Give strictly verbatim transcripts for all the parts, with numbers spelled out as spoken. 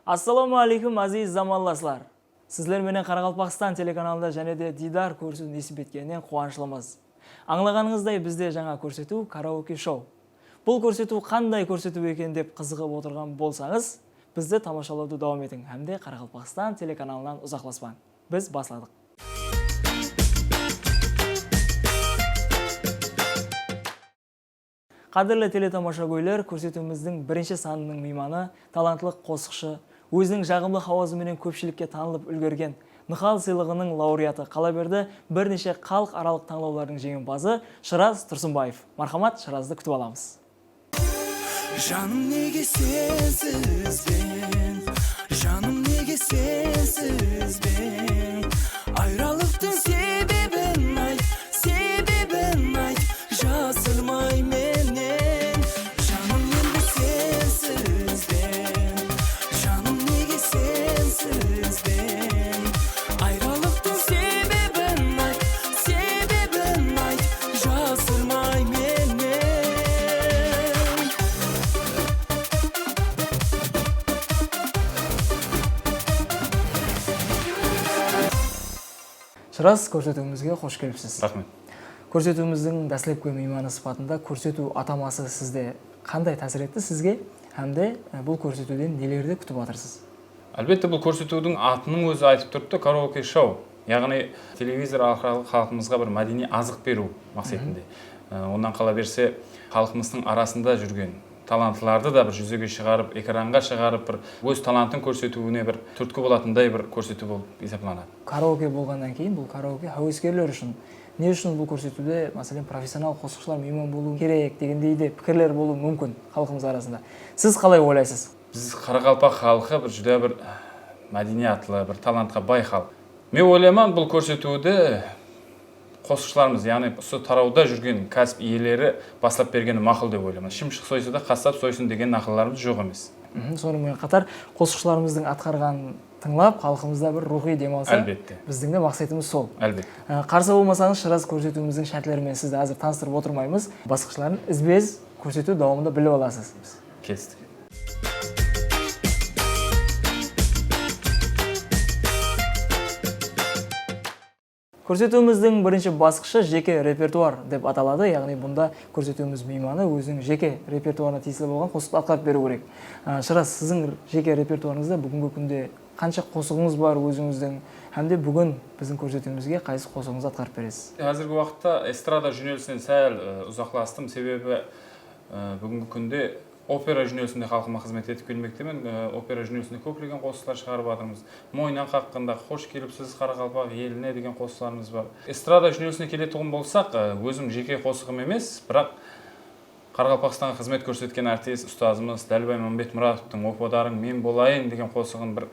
Assalawma áleykum, áziz zamanlaslar! Sizler menen Qaraqalpaqstan telekanalında jáne de diydar kórisiw nesip etkeninen quwanıshlımız. Ańlaǵanıńızday, bizde jańa kórsetiw karaoke shou. Bul kórsetiw qanday kórsetiw eken dep qızıǵıp otırǵan bolsańız, bizdi tamashalawdı dawam etiń hám de Qaraqalpaqstan telekanalınan uzaqlaspań. Biz basladıq. Qádirli teletamashagóyler, kórsetiwimizdiń birinshi sanınıń miymanı, talantlı qosıqshı, óziniń jaǵımlı hawazı menen kópshilikke tanılıp úlgergen Nıhal sıylıǵınıń laureatı, qalaberdi, bir neshe xalıq aralıq tańlawlardıń jeńimpazı Shıraz Tursınbaev. Marhamat, Shırazdı kútip alamız. Janım nege sensiz men? Janım nege sensiz men? Ayrılıqtıń sebebin ayt, sebebin ayt, jasırmay mennen. Janım endi sensiz men, janım nege sensiz men? Ayrılıqtıń sebebin ayt, sebebin ayt, jasırmay mennen. Shıraz, kórsetiwimizge xosh kelipsiz. Raxmet. Kórsetiwimizdiń dáslepki miymanı sıpatında kórsetiw ataması sizde qanday tásir etti sizge hám de, e, bul kórsetiwden nelerdi kútip atırsız? Álbette, bul kórsetiwdiń atınıń ózi aytıp turıptı, karaoke shou. Yaǵnıy, televizor arqalı xalqımızǵa bir mádeniy azıq beriw maqsetinde. E, onnan qala berse, xalqımızdıń arasında júrgen talantlardı da bir júzege shıǵarıp, ekranǵa shıǵarıp, bir óz talantın kórsetiwine bir túrtki bolatınday bir kórsetiw bolıp esaplanadı. Karaoke bolǵannan keyin bul karaoke háweskerler ushın. Ne ushın bul kórsetiwde, máselen, professional qosıqshılar miyman bolıwı kerek degendey de pikirler bolıwı múmkin xalqımız arasında. Siz qalay oylaysız? Biz qaraqalpaq xalqı bir júdá bir mádeniyatlı, bir talantqa bay xalıq. Men oylayman, bul kórsetiwdi qosıqshılarımız, yaǵnıy usı tarawda júrgen kásip iyeleri baslap bergeni maqul dep oylayman. Shımshıq soysa da, qassap soysın degen naqıllarımız joq emes. Mhm, sonıń menen qatar, qosıqshılarımızdıń atqarǵanın tıńlap, xalqımızda bir ruwxıy dem alsa, álbette, bizdiń de maqsetimiz sol. Álbette. Á, qarsı bolmasańız, Shıraz, kórsetiwimizdiń shártleri menen sizdi házir tanıstırıp otırmaymız. Basqıshların izbe-iz kórsetiw dawamında bilip alasız. Kelistik. Kórsetiwimizdiń birinshi basqıshı jeke repertuar dep ataladı, yaǵnıy bunda kórsetiwimiz miymanı óziniń jeke repertuarına tiyisli bolǵan qosıqtı atqarıp beriw kerek. Á, Shıraz, siziń jeke repertuarıńızda búgingi kúnde qansha qosıǵıńız bar ózińizdiń, hám de búgin biziń kórsetiwimizge qaysı qosıǵıńızdı atqarıp beresiz? Házirgi waqıtta estrada jónelisinen sál, e, uzaqlastım, sebebi, e, búgingi kúnde opera jónelisinde xalqıma xızmet etip kelmektemen. E, opera jónelisinde kóplegen qosıqlar shıǵarıp atırmız. Moynan qaqqanda, Xosh kelipsiz qaraqalpaq eline degen qosıqlarımız bar. Estrada jónelisine keletuǵın bolsaq, e, ózim jeke qosıǵım emes, biraq Qaraqalpaqstanǵa xızmet kórsetken artist, ustazımız Dálibay Mámbetmuratovtıń Opadarıń men bolayın degen qosıǵın bir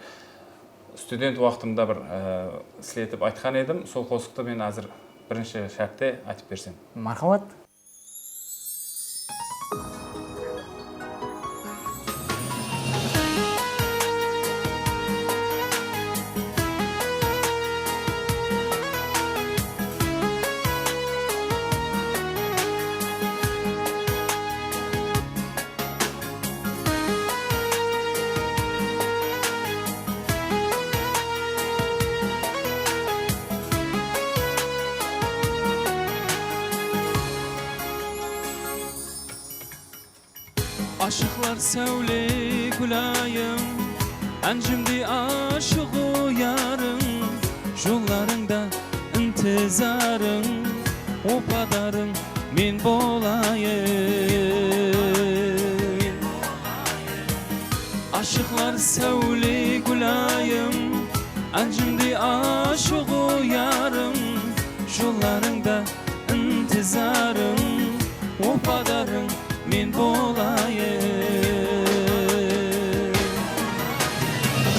student waqtımda bir, e, isletip aytqan edim. Sol qosıqtı men házir birinshi shártte aytıp bersem. Marhamat. Ashıqlar sáwle gúlayım, ánjimdey ashıq oyarıń, jollarıńda intizarıń, opadarıń men bolayın. Ashıqlar sáwle gúlayım, ánjimdey ashıq oyarıń, jollarıńda intizarıń, opadarıń men bolayın.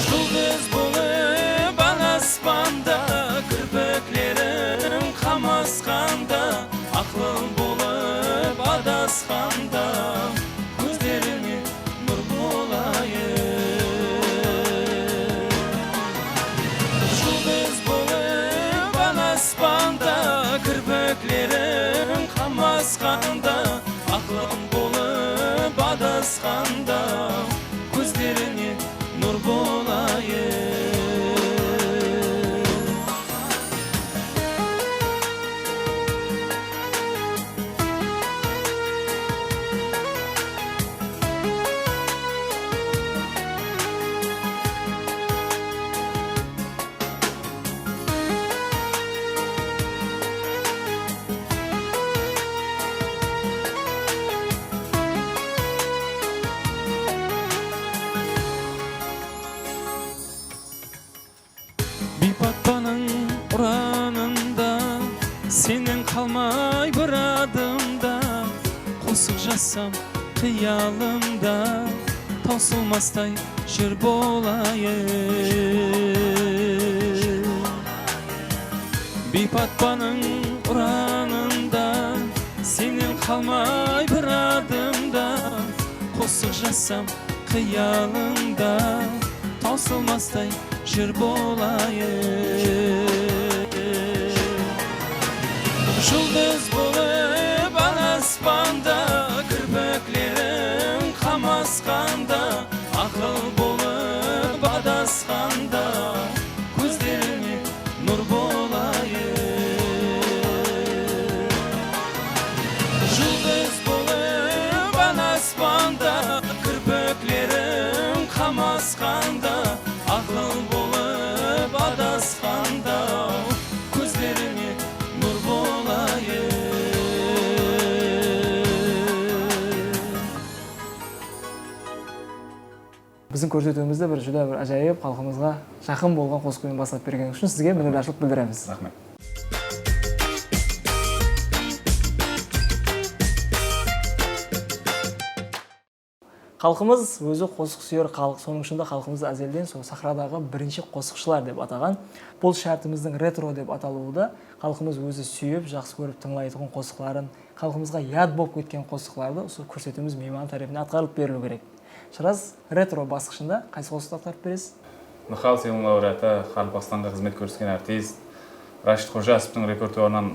Juldız bolıp añ aspanda, kirpikleriń qamasqanda, aqlım bolıp adasqanda, kózlerińe nur bolayın. Juldız bolıp añ aspanda, kirpikleriń qamasqanda, aqlım bolıp adasqanda, kózlerińe nur bolayın. Biypatpanıń uranında, sennen qalmay bir adımda, qosıq jazsam qıyalımda, tawsılmastay jır bolayın. Biypatpanıń uranında, sennen qalmay bir adımda, qosıq jazsam qıyalımda, tawsılmastay jır bolayın. Juldız bolıp al aspanda, kirpikleriń qamasqanda, aqıl bolıp adasqanda, kózlerińe nur bolayın. Juldız bolıp al aspanda, kirpikleriń qamasqanda, aqıl bolıp adasqanda, kózlerińe nur bolayın. Biziń kórsetiwimizdi bir júdá bir ájayıp, xalqımızǵa jaqın bolǵan qosıq penen baslap bergenińiz ushın sizge minnetdarshılıq bildiremiz. Raxmet. Xalqımız ózi qosıq súyer xalıq, sonıń ushın da xalqımızdı ázelden sol sahradaǵı birinshi qosıqshılar dep ataǵan. Bul shártimizdiń retro dep atalıwı da xalqımız ózi súyip, jaqsı kórip tıńlaytuǵın qosıqların, xalqımızǵa yad bolıp ketken qosıqlardı usı kórsetiwimiz miymanı tárepinen atqarılıp beriliwi kerek. Shıraz, retro basqıshında qaysı qosıqtı atqarıp beresiz? Nıhal sıylıǵınıń laureatı, Qaraqalpaqstanǵa xızmet kórsetken artist Rashid Xojasovtıń repertuarınan, e,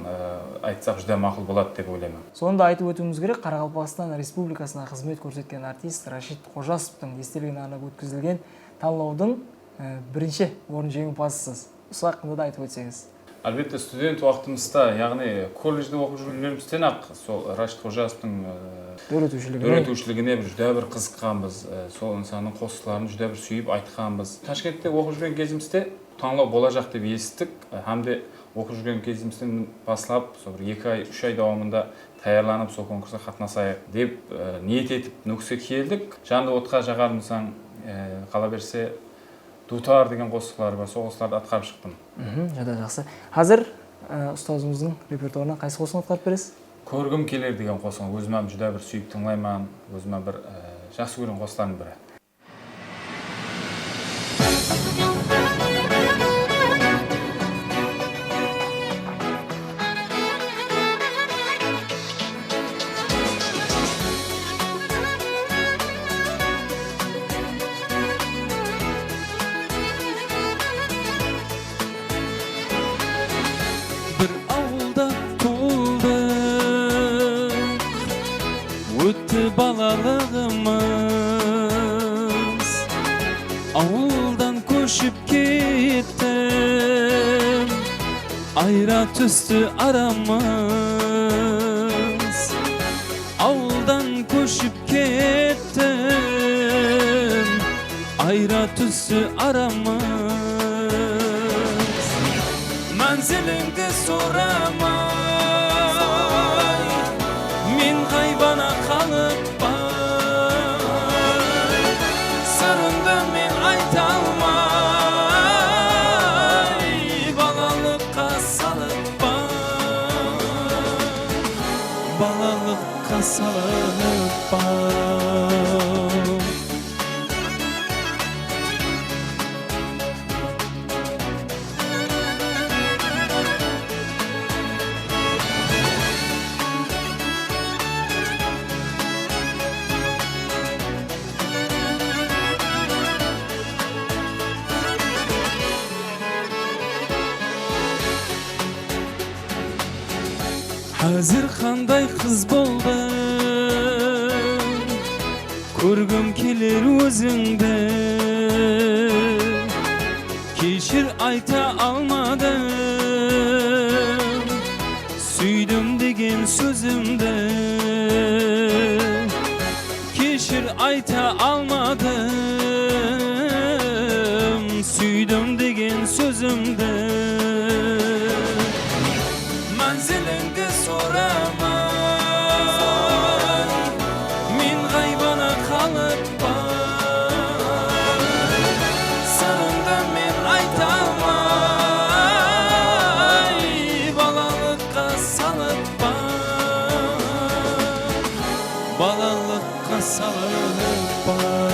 aytsaq, júdá maqul boladı dep oylayman. Sonı da aytıp ótiwimiz kerek, Qaraqalpaqstan Respublikasına xızmet kórsetken artist Rashid Xojasovtıń esteligine arnap ótkizilgen tańlawdıń, e, birinshi orın jeńimpazısız. Usı haqqında da aytıp ótseńiz. Álbette, student waqtımızda, yaǵnıy kolledjde oqıp júrgenlerimizden-aq sol Rashid Xojasovtıń, e, dóretiwshiligine, dóretiwshiligine bir júdá bir qızıqqanbız. E, sol insannıń qosıqların júdá bir súyip aytqanbız. Tashkentte oqıp júrgen gezimizde tańlaw bolajaq dep esittik, e, hám de oqıp júrgen gezimizden baslap, sol bir eki ay, úsh ay dawamında tayarlanıp, sol konkursqa qatnasayıq dep, e, niyet etip Nókiske keldik. Jandı otqa jaǵarmısań, e, qala berse, Duwtar degen qosıqları bar, sol qosıqlardı atqarıp shıqtım. Mhm, júdá jaqsı. Házir, e, ustazımızdıń repertuarınan qaysı qosıǵın atqarıp beresiz? Kórgim keler degen qosıǵın ózim hám júdá bir súyip tıńlayman, ózim hám bir, e, jaqsı kóren qosıqlarımnıń biri. Bir awılda tuwıldıq, ótti balalıǵımız. Awıldan kóship kettim, ayra tústi aramız. Awıldan kóship kettim, ayra tústi aramız. Mánzilińdi soramay, men ǵaybana qalıppan. Sırıńdı men ayta almay, balalıqqa salıppan. Balalıqqa salıppan. Házir qanday qız boldıń? Kórgim keler ózińdi. Keshir, ayta almadım súydim degen sózimdi. Keshir, ayta almadım súydim degen sózimdi. Mánzilińdi soramay, men ǵaybana qalıppan. Sırımdı men ayta almay, balalıqqa salıppan. Balalıqqa salıppan.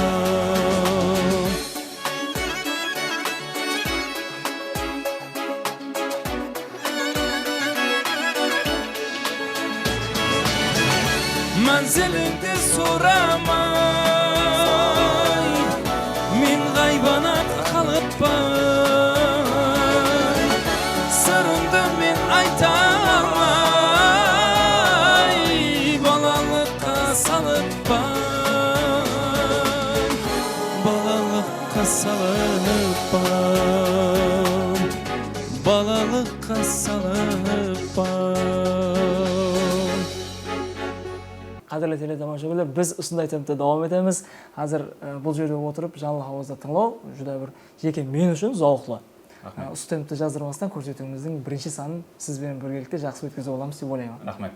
Mánzilińdi soramay, men ǵaybanat qalıppan. Sırımdı men ayta almay, balalıqqa salıppan. Balalıqqa salıppan. Balalıqqa salıppan. Qádirli teletamashagóyler, biz usınday tempte dawam etemiz. Házir, e, bul jerde otırıp, janlı hawazda tıńlaw júdá bir jeke men ushın zawıqlı. Raxmet. E, usı tempti jazdırmastan kórsetiwimizdiń birinshi sanın siz benen birgelikte jaqsı ótkizip alamız dep oylayman. Raxmet.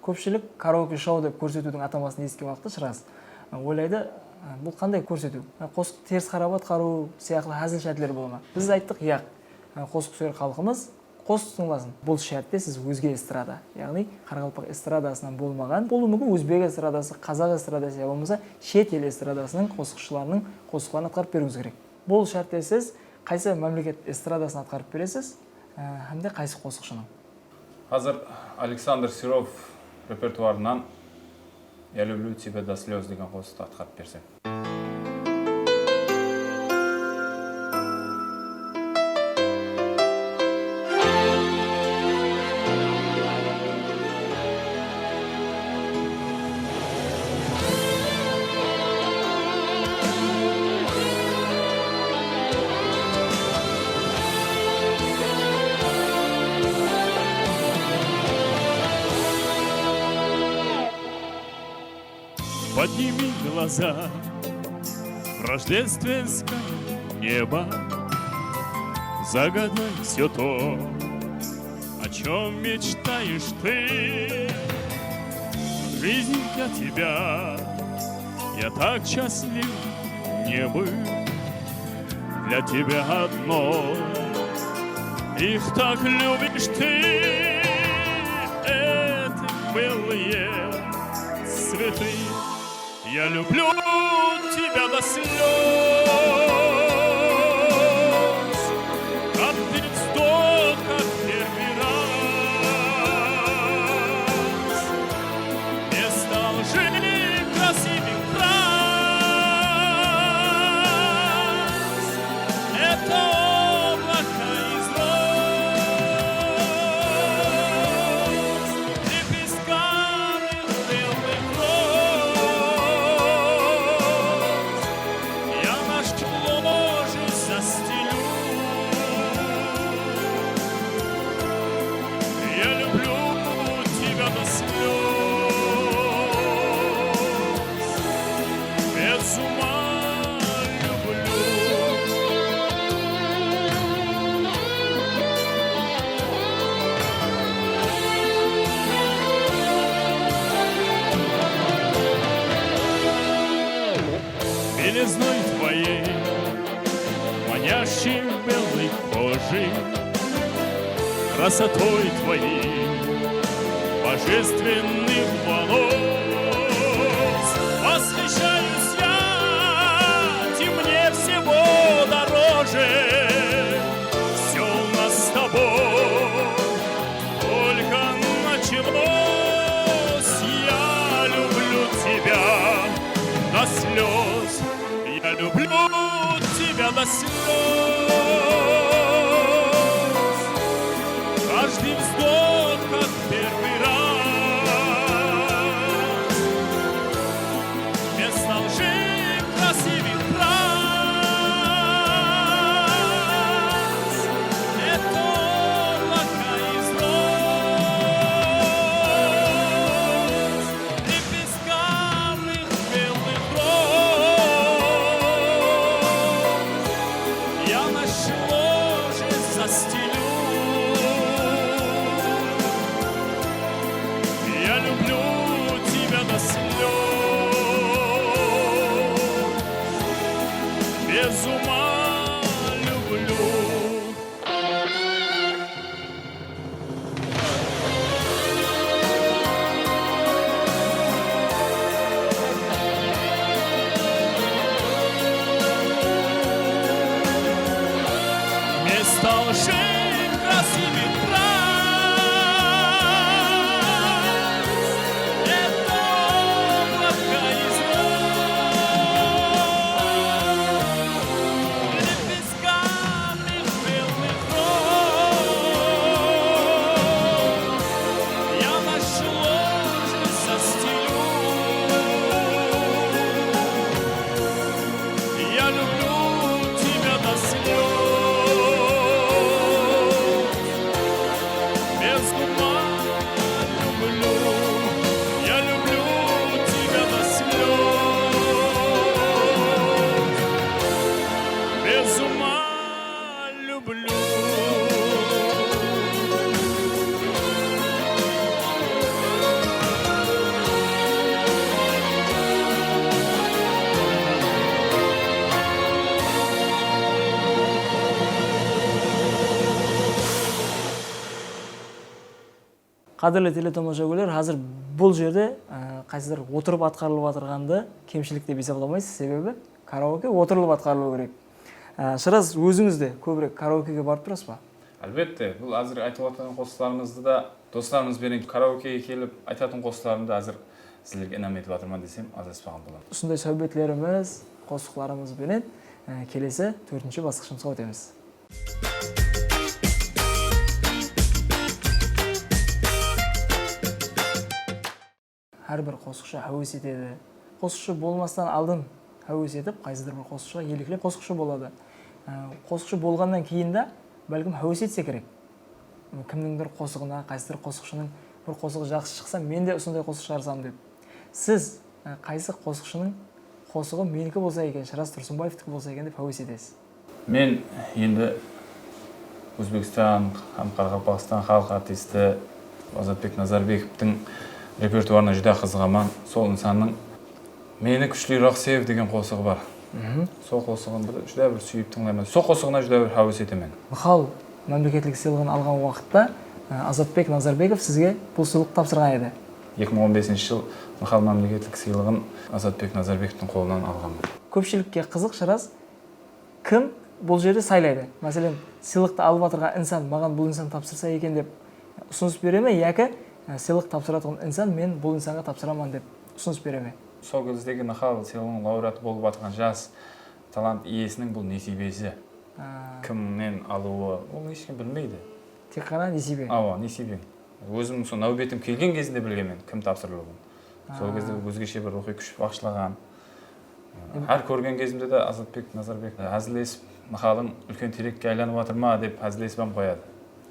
Kópshilik karaoke shou dep kórsetiwdiń atamasın esitken waqıtta, Shıraz, oylaydı, bul qanday kórsetiw? Qosıq teris qarap atqarıw sıyaqlı házil shártler bola ma? Biz ayttıq, yaq. Qosıq súyer xalqımız qosıq tıńlasın. Bul shártte siz ózge estrada, yaǵnıy qaraqalpaq estradasınan bolmaǵan, bolıwı múmkin ózbek estradası, qazaq estradası ya bolmasa shet el estradasınıń qosıqshılarınıń qosıqların atqarıp beriwińiz kerek. Bul shártte siz qaysı mámleket estradasın atqarıp beresiz, e, hám de qaysı qosıqshınıń? Házir Aleksandr Serov repertuarınan "Я люблю тебя до слёз" degen qosıqtı atqarıp bersem. Подними глаза в рождественское небо. Загадай всё то, о чём мечтаешь ты. Жизнь для тебя, я так счастлив не был. Для тебя одной их так любишь ты. Эти белые цветы. Я люблю тебя до слёз. Каждый вздох, как первый раз. Вместо лжи красивых фраз. Это облако из роз, лепестками белых роз. Я наши ложи застелю. Я люблю тебя до слёз. Без ума люблю. Белизной твоей, манящей белой кожи, красотой твоей, божественных волос. Восхищаюсь я, ты мне всего дороже. Всё у нас с тобой только началось. Я люблю тебя до слёз. Я люблю тебя до слёз. Каждый вздох, как первый раз. Qádirli teletomashagóyler, házir bul jerde, e, qaysıdır otırıp atqarılıp atırǵandı kemshilik dep esaplamaysız, sebebi karaoke otırılıp atqarılıwı kerek. E, Shıraz, ózińiz de kóbirek karaokege barıp turasız ba? Álbette, bul házir aytıp atırǵan qosıqlarımızdı da doslarımız benen karaokege kelip aytatın qosıqlarımdı házir sizlerge inam etip atırman desem, adaspaǵan bolaman. Usınday sáwbetlerimiz, qosıqlarımız benen, e, kelesi tórtinshi basqıshımızǵa ótemiz. Hár bir qosıqshı háwes etedi. Qosıqshı bolmastan aldın háwes etip, qaysıdır bir qosıqshıǵa eliklep qosıqshı boladı. Á, qosıqshı bolǵannan keyin de, bálkim, háwes etse kerek. Kimnińdur qosıǵına, qaysıdır qosıqshınıń bir qosıǵı jaqsı shıqsa, men de usınday qosıq shıǵarsam dep. Siz, á, qaysı qosıqshınıń qosıǵı meniki bolsa eken, Shıraz Tursınbaevtiki bolsa eken dep háwes etesiz? Men endi Ózbekstan hám Qaraqalpaqstan xalıq artisti Azatbek Nazarbekovtıń repertuarına júdá qızıǵaman. Sol insannıń Meni kúshliroq sev degen qosıǵı bar. Sol qosıǵın bir, júdá bir súyip tıńlayman. Sol qosıǵına júdá bir háwes etemen. Nıhal mámleketlik sıylıǵın alǵan waqıtta, e, Azatbek Nazarbekov sizge bul sıylıqtı tapsırǵan edi. Eki mıń on besinshi jıl Nıhal mámleketlik sıylıǵın Azatbek Nazarbekovtıń qolınan alǵanman. Kópshilikke qızıq, Shıraz, kim bul jerde saylaydı? Máselen, sıylıqtı alıp atırǵan insan maǵan bul insandı tapsırsa eken dep usınıs bere me, yaki, e, sıylıq tapsıratuǵın insan men bul insanǵa tapsıraman dep usınıs bere me? Sol gezdegi Nıhal sıylıǵınıń laureatı bolıp atırǵan jas talant iyesiniń bul nesiybesi. Kimnen alıwı, ol hesh kim bilmeydi. Tek ǵana nesiybe. Awa, nesiybe. Ózim sol náwbetim kelgen gezinde bilgenmen, kim tapsırılıwın. Sol gezde ózgeshe bir ruwxıy kúsh baǵıshlaǵan. Hár kórgen gezimde de Azatbek Nazarbekov házillesip, Nıhalıń úlken terekke aylanıp atır ma dep házillesip hám qoyadı.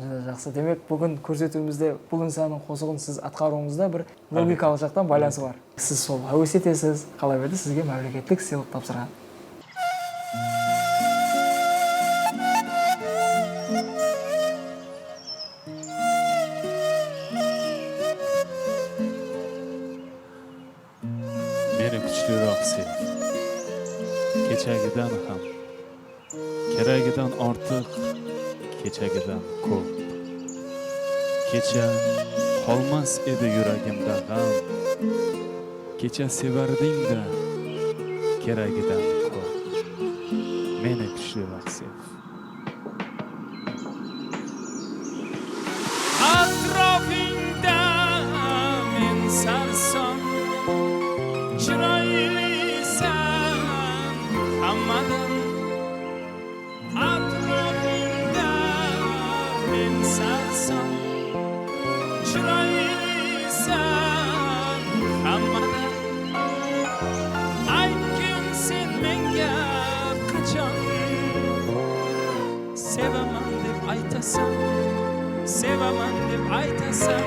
Júdá jaqsı. Demek, búgin kórsetiwimizde bul insannıń qosıǵın siz atqarıwıńızda bir logikalıq jaqtan baylanısı bar. Siz sol háwes etesiz, qala berdi sizge mámleketlik sıylıq tapsırǵan. Meni kúshliroq sev. Kechagiden ham, keragidan ortiq, kechagiden ko'p. Kecha qolmas edi yuragimda g'am. Kecha sevarding-da, keragidan ko'p. Meni kúshliroq sev. Atrofingda men sarson, chiroylisan hammadan. Atrofingda men sarson, chiroylisan hammadan. Aytgin sen menga qachon, sevaman deb aytasan, sevaman deb aytasan.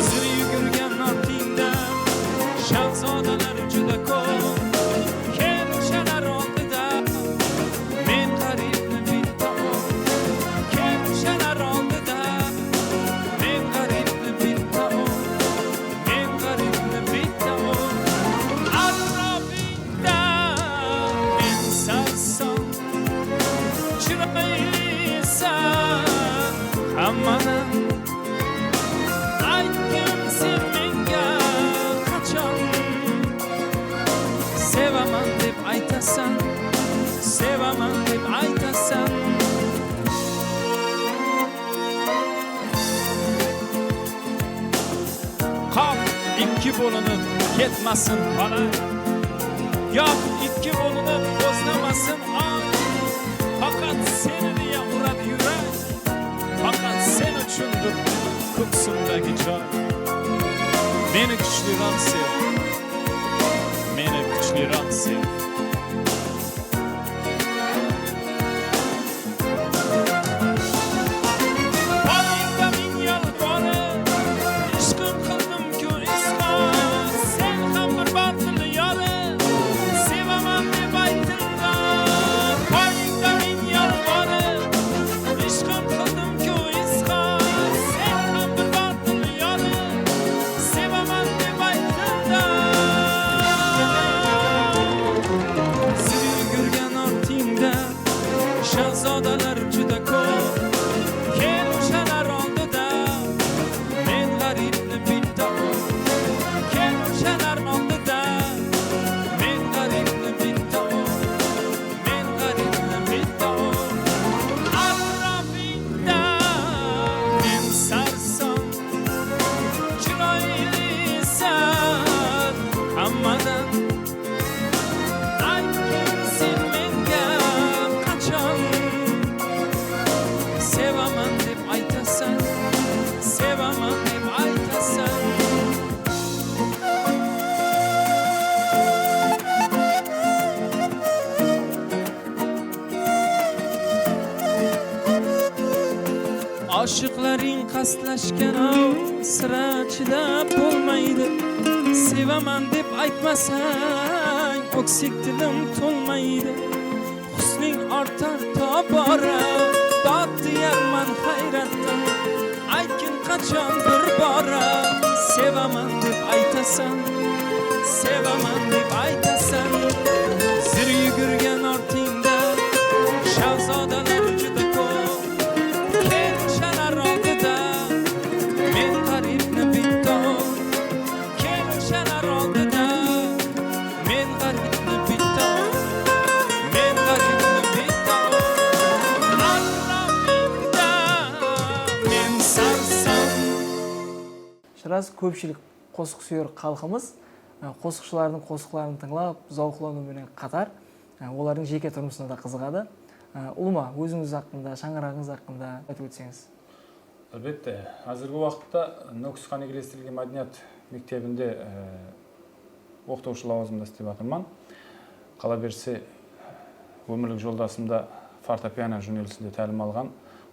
Zir yugurgan ortingda shahzodalar juda ko'p. Kemshalar oldida men g'aribni bitta ol. Kemshalar oldida men g'aribni bitta ol. Men g'aribni bitta ol. Atrofingda men sarson, chiroylisan hammadan. Aytgin sen menga qachon, sevaman deb aytasan, sevaman deb aytasan. Qop ikki bo'linib ketmasin falak, yoq ikki bo'linib bo'zlamasin oy. Faqat seni deya uradi yurak, faqat sen uchundir ko'ksimdagi joy. Meni kuchliroq sev, meni kuchliroq sev. Qo'lingda ming yolvorib, ishqim qildim-ku izhor. Sen ham bir botil yori, sevaman deb aytding-da. Qo'lingda ming yolvorib, ishqim qildim-ku izhor. Sen ham bir botil yori, sevaman deb aytding-da. Ishıqlarıń qaslashkan-aw, sirá shıdap bolmaydı. Sevaman dep aytmasań, óksek tilim tolmaydı. Húsniń ortar tobora, dod tiyarman hayrattan. Aytgin qachon bir bora, sevaman dep aytasan, sevaman dep aytasan. Zir yúgirgen ortıńda shahzodalar júdá kóp. Kel shalar oldıda, men gáripni bitta. Kel shalar oldıda, men gáripni bitta. Men gáripni bitta. Alla bitta, men sarsan. Shıraz, kópshilik qosıq súyer xalqımız, e, qosıqshılardıń qosıqların tıńlap, zawıqlanıw menen qatar, e, olardıń jeke turmısına da qızıǵadı. E, ulıwma, ózińiz haqqında, shańaraǵıńız haqqında aytıp ótseńiz. Álbette, házirgi waqıtta Nókis qánigelestirilgen mádeniyat mektebinde, e, oqıtıwshı lawazımda islep atırman. Qala berse, ómirlik joldasım da fortepiano jónelisinde tálim alǵan.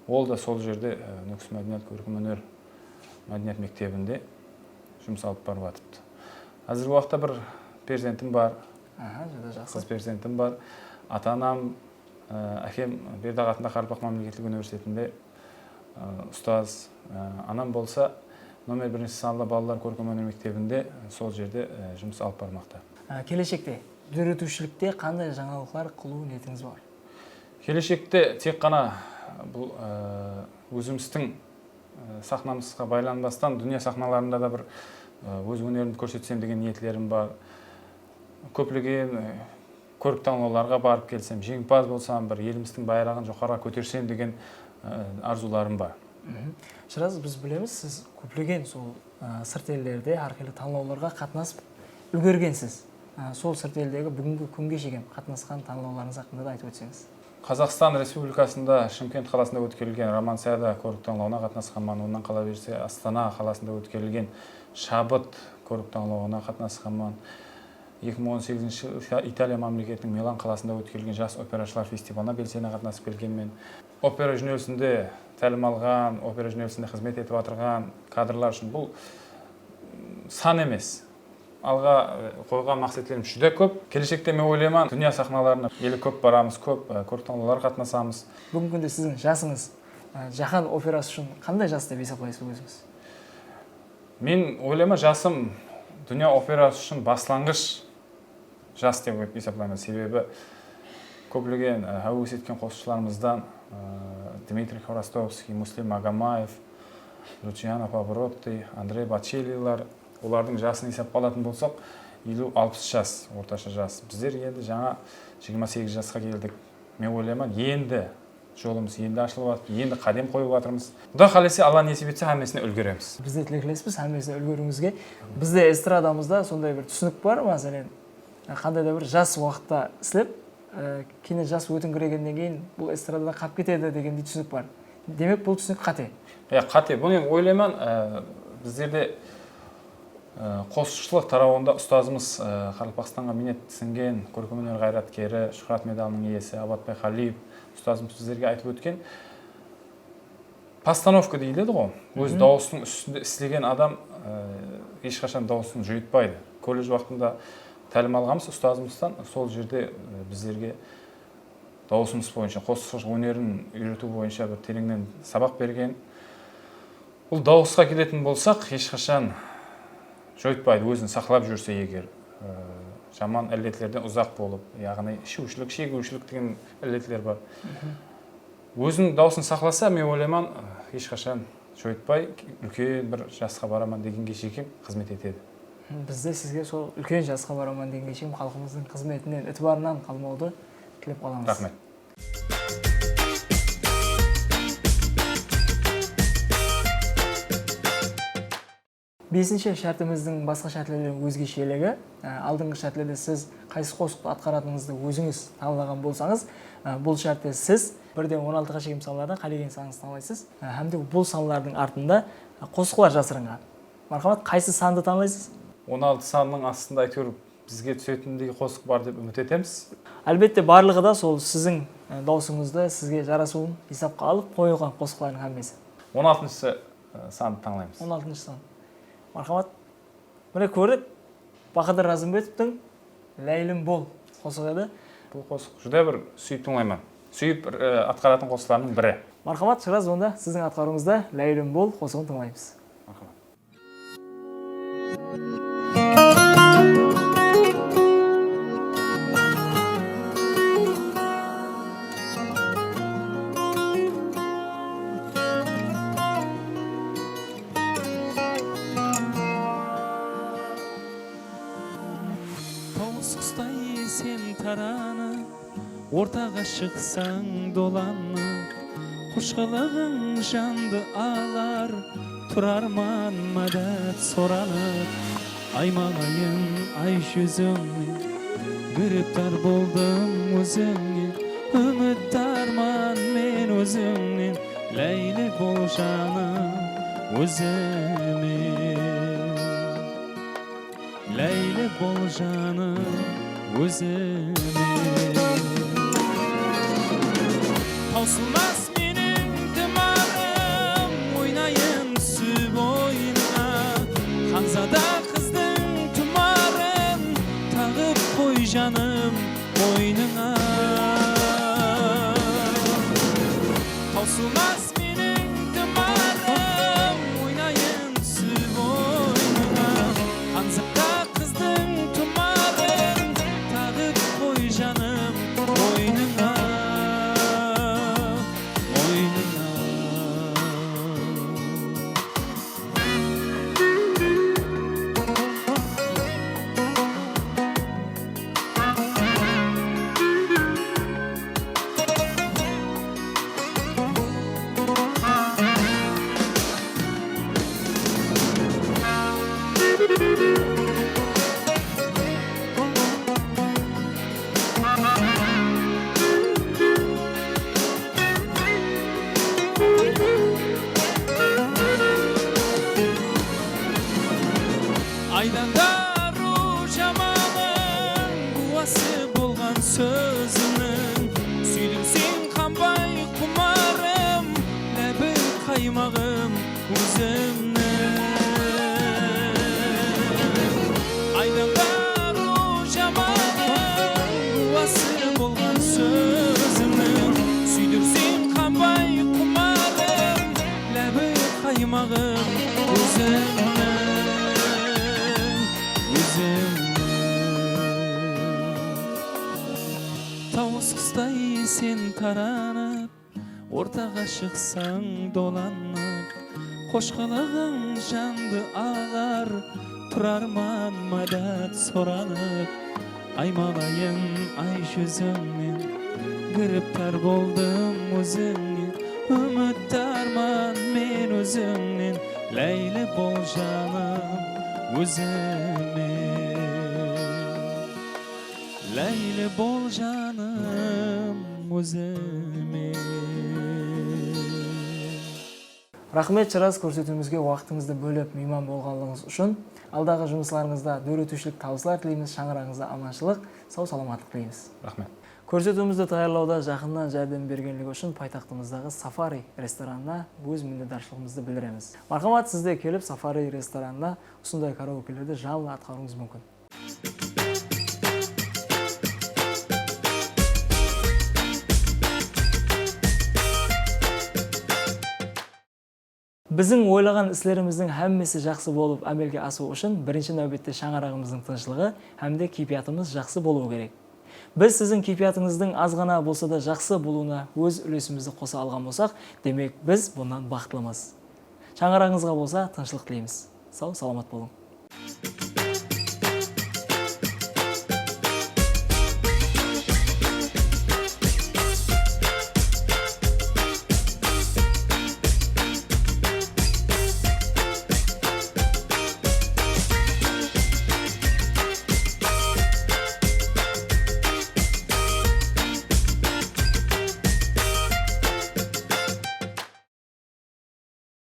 Ol da sol jerde, e, Nókis mádeniyat kórkem óner mádeniyat mektebinde jumıs alıp barıp atırıptı. Házirgi waqıtta bir perzentim bar. Aha, júdá jaqsı. Qız perzentim bar. Ata-anam, e, ákem Berdaq atındaǵı Qaraqalpaq mámleketlik universitetinde, e, ustaz. E, anam bolsa nomer birinshi sanlı balalar kórkem óner mektebinde, e, sol jerde, e, jumıs alıp barmaqta. E, keleshekte dóretiwshilikte qanday jańalıqlar qılıw niyetińiz bar? Keleshekte tek ǵana bul, e, ózimizdiń, e, saxnamızǵa baylanbastan, dúnya saxnalarında da bir, e, óz ónerimdi kórsetsem degen niyetlerim bar. Kóplegen, e, kórik tańlawlarǵa barıp kelsem, jeńimpaz bolsam, bir elimizdiń bayraǵın joqarıǵa kótersem degen, e, arzıwlarım bar. Mhm. Shıraz, biz bilemiz, siz kóplegen sol, e, sırt ellerde hár qıylı tańlawlarǵa qatnasıp úlgergensiz. E, sol sırt eldegi búgingi kúnge shekem qatnasqan tańlawlarıńız haqqında da aytıp ótseńiz. Qazaqstan Respublikasında Shımkent qalasında ótkerilgen Romansiyada kórik tańlawına qatnasqanman. Onnan qala berse, Astana qalasında ótkerilgen Shabıt kórik tańlawına qatnasqanman. Eki mıń on segizinshi jılı Italiya mámleketiniń Milan qalasında ótkerilgen Jas operashılar festivalına belsene qatnasıp kelgenmen. Opera jónelisinde tálim alǵan, opera jónelisinde xızmet etip atırǵan kadrlar ushın bul, mm, san emes. Alǵa, e, qoyǵan maqsetlerim júdá kóp. Keleshekte men oylayman, dúnya saxnalarına ele kóp baramız, kóp, e, kórik tańlawlarǵa qatnasamız. Búgingi kúnde siziń jasıńız, e, jáhán operası ushın qanday jas dep esaplaysız ózińiz? Men oylayman, jasım dúnya operası ushın baslanǵısh jas dep esaplayman. Sebebi kóplegen, e, háwes etken qosıqshılarımızdan, e, Dmitriy Xvorostovskiy, Muslim Magamaev, Luciano Pavarotti, Andrey Bocelliler, olardıń jasın esapqa alatın bolsaq, eliw, alpıs jas, ortasha jas. Bizler endi jańa jigirma segiz jasqa keldik. Men oylayman, endi jolımız endi ashılıp atır, endi qádem qoyıp atırmız. Quda qálese, Alla nesip etse, hámmesine úlgeremiz. Biz de tileklespіз hámmesine úlgeriwińizge. Biz de estradamızda sonday bir túsinik bar, máselen, qanday da bir jas waqıtta islep, e, keyin jas ótińkiregennen keyin bul estradadan qalıp ketedi degendey túsinik bar. Demek, bul túsinik qáte. Iya, qáte. Bunı endi oylayman, e, bizlerde, e, qosıqshılıq tarawında ustazımız, e, Qaraqalpaqstanǵa miynet sińgen kórkem óner ǵayratkeri, Shuhrat medalınıń iyesi Abatbay Qaliev ustazımız bizlerge aytıp ótken, postanovka deyiledi ǵo, óz dawısınıń ústinde islegen adam, e, hesh qashan dawısın joytpaydı. Kolledj waqtında tálim alǵanbız ustazımızdan, sol jerde, e, bizlerge dawısımız boyınsha, qosıqshılıq ónerin úyretiw boyınsha bir tereńnen sabaq bergen. Bul dawısqa keletin bolsaq, hesh qashan joytpaydı, ózin saqlap júrse eger, e, jaman illetlerden uzaq bolıp, yaǵnıy ishiwshilik, shegiwshilik degen illetler bar. Ózin dawısın saqlasa, men oylayman, hesh qashan joytpay, úlken bir jasqa baraman degenge shekem xızmet etedi. Biz de sizge sol úlken jasqa baraman degenge shekem xalqımızdıń xızmetinen, itibarınan qalmawdı tilep qalamız. Raxmet. Besinshi shártimizdiń basqa shártlerden ózgesheligi, e, aldınǵı shártlerde siz qaysı qosıqtı atqaratıńızdı ózińiz tańlaǵan bolsańız, e, bul shártte siz birden on altıǵa shekem sanlardan qálegen sanıńızdı tańlaysız, e, hám de bul sanlardıń artında, e, qosıqlar jasırınǵan. Marhamat, qaysı sandı tańlaysız? On altı sannıń astında, áytewir, bizge túsetindey qosıq bar dep úmit etemiz. Álbette, barlıǵı da sol siziń, e, dawısıńızdı sizge jarasıwın esapqa alıp qoyılǵan qosıqlardıń hámmesi. On altınshı, e, sandı tańlaymız. On altınshı san. Marhamat. Mine, kórdik. Bahadır Razımbetovtıń Láylim bol qosıǵı edi. Bul qosıq júdá bir súyip tıńlayman. Súyip, e, atqaratın qosıqlarımnıń biri. Marhamat, Shıraz, onda siziń atqarıwıńızda Láylim bol qosıǵın tıńlaymız. Marhamat. Tawıs qustay sen taranıp, ortaǵa shıqsań dolanıp, xoshqılıǵıń jandı alar, turarman mádet soranıp. Aymalayın ay júzińnen, giriptar boldım ózińnen, úmitdarman men ózińnen, Láyli bol janım ózime. Láyli bol janım ózime. Tawsılmas meniń tımarım, oynayın túsip oyınıńa. Xanzada qızdıń tumarın taǵıp qoy, janım, boynıńa. Tawsılmas meniń tımarım, oynayın túsip oyınıńa. Xanzada qızdıń tumarın taǵıp qoy, janım, boynıńa, boynıńa. Aydan da arıw jamanıń, guwası bolǵan sózińniń. Súydirseń qanbay qumarım, lábi qaymaǵım ózimniń. Aydan da arıw jamanıń, guwası bolǵan sózińniń. Súydirseń qanbay qumarım, lábi qaymaǵım ózimniń, ózimniń. Tawıs qustay sen taranıp, ortaǵa shıqsań dolanıp, xoshqılıǵıń jandı alar, turarman mádet soranıp. Aymalayın ay júzińnen, giriptar boldım ózińnen, úmitdarman men ózińnen, Láyli bol janım ózime. Láyli bol janım ózime. Raxmet, Shıraz, kórsetiwimizge waqtıńızdı bólip, miyman bolǵanlıǵıńız ushın. Aldaǵı jumıslarıńızda dóretiwshilik tabıslar tileymiz, shańaraǵıńızda amanshılıq, saw-salamatlıq tileymiz. Raxmet. Kórsetiwimizdi tayarlawda jaqınnan járdem bergenligi ushın paytaxtımızdaǵı Safari restoranına óz minnetdarshılıǵımızdı bildiremiz. Marhamat, siz de kelip Safari restoranına usınday karaokelerdi janlı atqarıwıńız múmkin. Biziń oylaǵan islerimizdiń hámmesi jaqsı bolıp ámelge asıwı ushın birinshi náwbette shańaraǵımızdıń tınıshlıǵı hám de keypiyatımız jaqsı bolıwı kerek. Biz siziń keypiyatıńızdıń azǵana bolsa da jaqsı bolıwına óz úlesimizdi qosa alǵan bolsaq, demek, biz bunnan baxıtlımız. Shańaraǵıńızǵa bolsa tınıshlıq tileymiz. Saw-salamat bolıń.